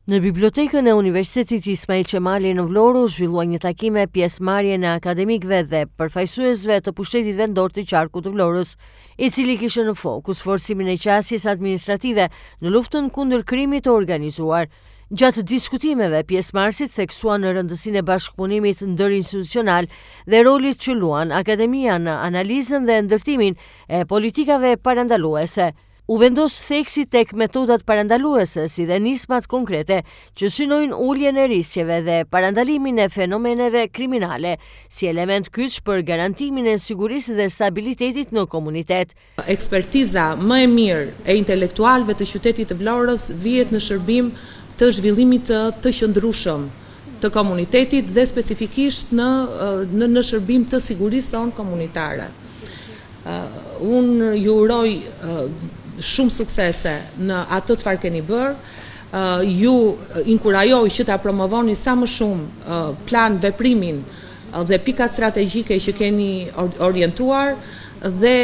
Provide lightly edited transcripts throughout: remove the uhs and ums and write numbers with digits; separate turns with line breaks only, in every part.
Në bibliotekën e Universitetit Ismail Qemali në Vlorë u zhvillua një takim me pjesëmarrjen e akademikëve dhe përfaqësuesve të pushtetit vendor të qarkut të Vlorës, i cili kishte në fokus forcimin e qasjes administrative në luftën kundër krimit të organizuar. Gjatë diskutimeve, pjesëmarrësit theksuan rëndësinë e bashkëpunimit ndërinstitucional dhe rolit që luan akademia në analizën dhe ndërtimin e politikave parandaluese. U vendos theksi tek metodat parandaluese si dhe nismat konkrete që synojnë uljen e risqeve dhe parandalimin e fenomeneve kriminale, si element kyç për garantimin e sigurisë dhe stabilitetit në komunitet.
Ekspertiza më e mirë e intelektualëve të qytetit të Vlorës vihet në shërbim të zhvillimit të qëndrueshëm të komunitetit dhe specifikisht në në shërbim të sigurisë sonë komunitare. Unë ju uroj shumë suksese në atë çfarë keni bërë. Ju inkurajoj që ta promovoni sa më shumë plan veprimin dhe pikat strategjike që keni orientuar dhe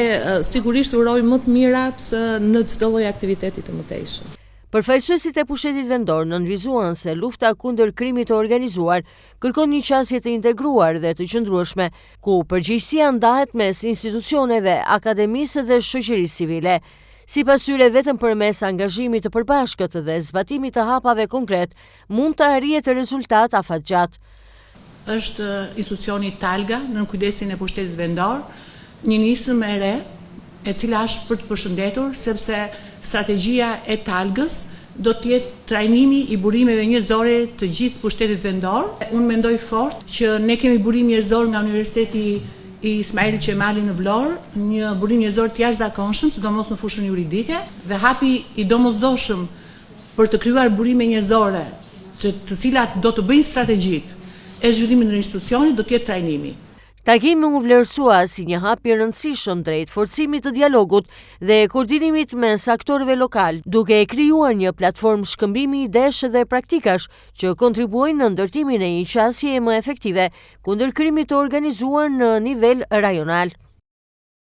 sigurisht uroj më të mirat në çdo lloj aktiviteti të mëtejshëm.
Përfaqësuesit e pushtetit vendor nënvizuan se lufta kundër krimit të organizuar kërkon një qasje të integruar dhe të qëndrueshme, ku përgjegjësia ndahet mes institucioneve, akademisë dhe shoqërisë civile. Sipas tyre, vetëm përmes angazhimit të përbashkët dhe zbatimit të hapave konkretë mund të arrihet rezultat afatgjatë.
Është institucioni Talga nën kujdesin e pushtetit vendor, një nismë e re e cila është për t'u përshëndetur sepse strategjia e Talgës do të jetë trajnimi i burimeve njerëzore të gjithë pushtetit vendor. Unë mendoj fort që ne kemi burim njerëzor nga Universiteti i Ismail Qemali në Vlorë, një burim njerëzor të jashtëzakonshëm, sidomos në fushën juridike dhe hapi i domosdoshëm për të krijuar burime njerëzore që të cilat do të bëjnë strategjitë e zhvillimit të institucionit do të jetë trajnimi.
Takimi u vlerësua si një hap i rëndësishëm drejt forcimit të dialogut dhe koordinimit mes aktorëve lokalë, duke krijuar një platformë shkëmbimi idesh dhe praktikash që kontribuojnë në ndërtimin e një qasjeje më efektive kundër krimit të organizuar në nivel rajonal.